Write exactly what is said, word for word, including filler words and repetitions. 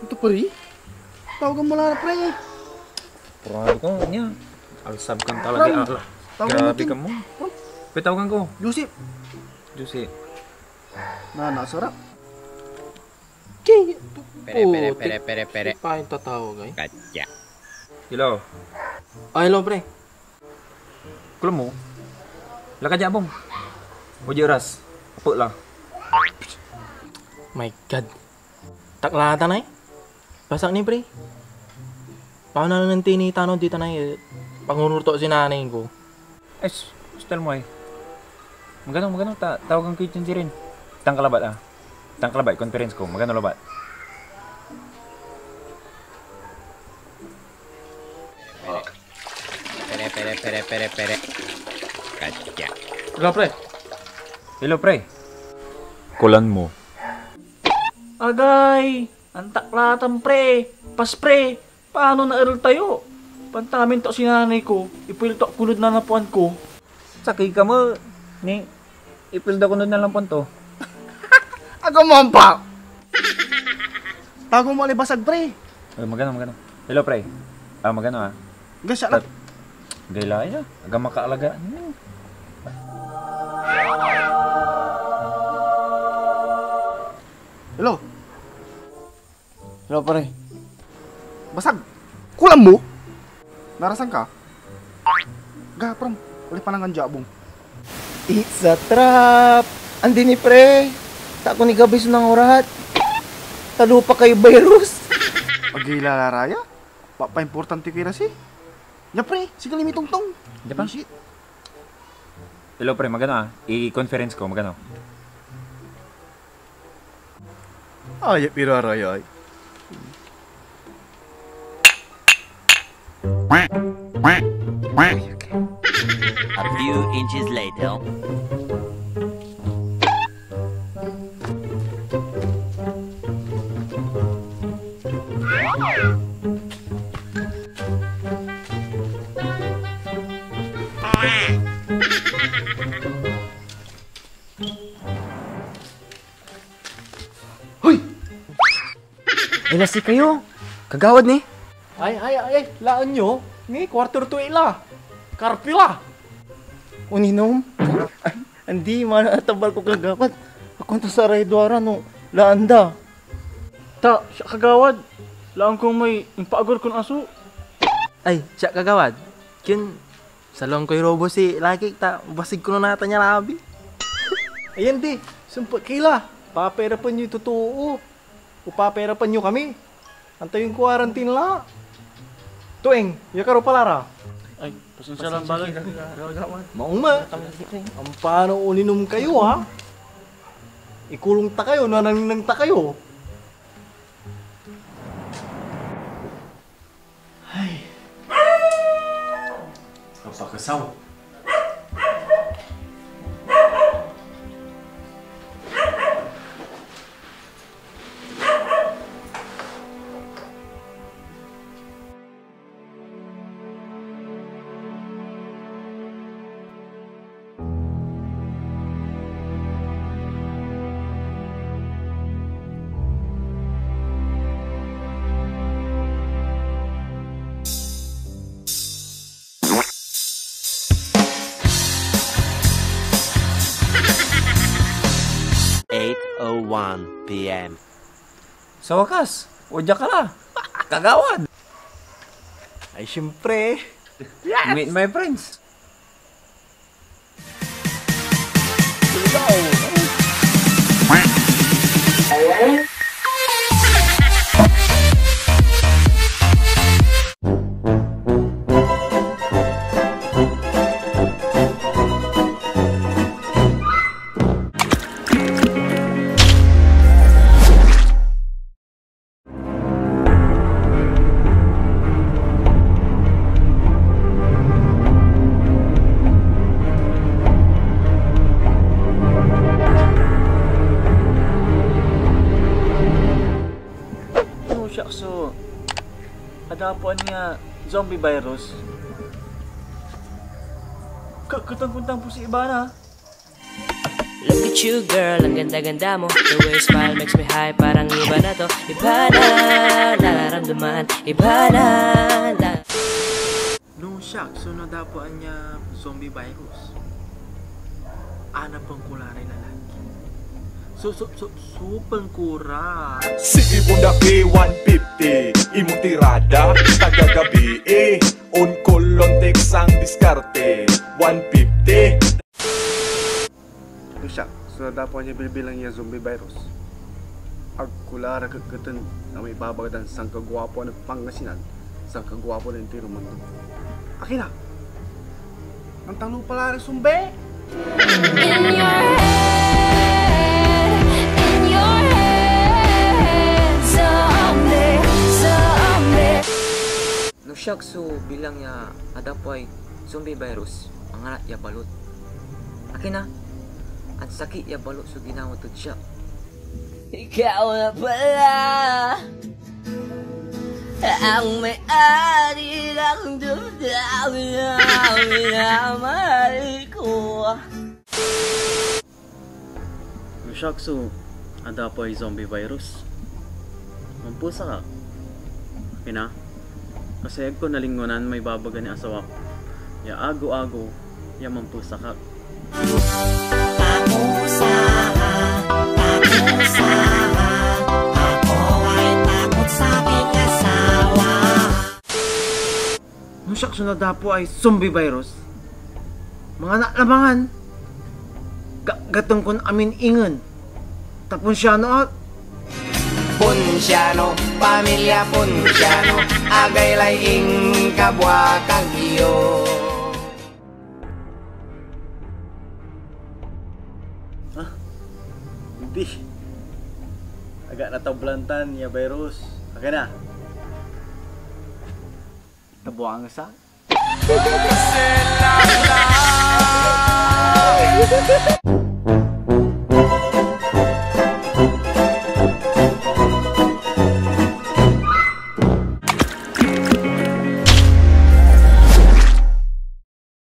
Ito, pre? Tawagan mo la, pre. Purado ka, nia. Alsab kan talaga, Ram, ala. Tawagan mo, Grabe King. ka mo. Ram. Pe, tawagan ko. Joseph. Joseph. Na, nasarap. King. Pere, pere, Putik. pere, pere, pere. Siya pa yung tatawag, ay. Katya. Hello. Ah, hello, pre. Kulam mo? Laka dia, abung. O di oras. Apo la. My God. Taklatan ay. Pasak ni, pre. Paano na nanti ni Tano di tanay, eh, pangurur to si nanay ko. Ay, sus, hostel mo ay. Magano, magano, ta, tawagan ko yung Jiren. Tangka labat, ah. Tangka labat, conference ko. Magano labat? Pere, pere, pere, pere, pere. Katya. Hello, pre. Hello, pre. Kulan mo. Agay, antaklatan, pre. Pas, pre. Paano na erel tayo? Pantamin to si nanay ko, ipil to kunod nanapuan ko. Sakey ka mo, ni ipil da kunod nanapuan to. Aga mo ampa! Tago mo alay basag, pre. Eh, magano, magano. Hello, pre. Ah, magano, ah. Gasya la. Gay la ya. Aga makaalaga. Hmm. Hello. Hello, pare. Basag. Kulam mo? Narasan ka? Ga, pram. Wala panangan dia, abung. It's a trap! Andi ni, pre. Ta ko ni gabay so nangurat. Talo pa kayo virus. Agila la raya? Pa, paimportante ko ira si. Nia, pre, sige, limi tongtong. Dia pa? Shit. Hello, pre, magano, ah? I-conference ko, magano? Ayep ira raya ay. A few inches later. Hoy! Ila si kayo? Kagawad ni? Ay, ay, ay, ay, laan yo. Ni, quarter to ila. Karpi la. Oninom? Ay, andi, mana atabal ko, kagawad. Ako ta saray duara no laan da. Ta, siak, kagawad. Laan ko may impaagor kon aso. Ay, siak, kagawad. Ken, salong koy robo si lakik ta basig kono natan ya labi. Ayan di, sempet ki la. Paperapen yoy totoo. O paperapen yo kami. Antayon quarantine la. Tueng, ya karo pala ra. Ay, pasensya lang, balet. Maong ma. Ampano oninom kayo, ha? Ikulong ta kayo, nanangneng ta kayo. Ay. Kapakasaw. Eight oh one P M. Sa wakas, wadya ka la. Kagawad! Ay, siyempre. Meet my friends. No, siak so adapoan ya zombie virus. Ke-, ketang kon tampol si Ivana. Look at you, girl, ang ganda-ganda mo. The way you smile makes me high, parang iba na to. Iba na nararamdaman, iba na na- No siak so nadapoan ya zombie virus, anapen ko la ray lalaki. So, so, so, supen ko ra. Sige, bundaki, one fifty. Imong tirada, taga gabii. On call, on text ang diskarte. One fifty. No siak so nadapoan ya bilbilang ya zombie virus, ag ko la ra ketketen a maibabaga dan sankagwapo na Pangasinan, sankagwapo na intiro mundo. Akin a, antang lupa la ray zombie! In your head, in your head, zombie, zombie. No siak so bilang ya adapoay zombie virus, mangalat ya balot. Akin a, ansakit ya balot so ginawa tod siak. Ikaw na pala ang may-ari ng damdamin na minamahal ko. No siak so adapoy zombie virus, mampusakak. Akin a, kasi ag ko nalingwanan may babaga ni asawak ya agew-agew ya mampusakak. Pakusa, pakusa, ako ay takot sa aking asawa. No siak so nadapoay zombie virus, manganak labangan. Gatgaten kon amin ingen. Ta Ponsiano ak. Ponsiano, pamilya Ponsiano, agaylay inkabwakag yo. Ah, hindi. Aga natablantan ya virus. Akin a. Tabuang sa?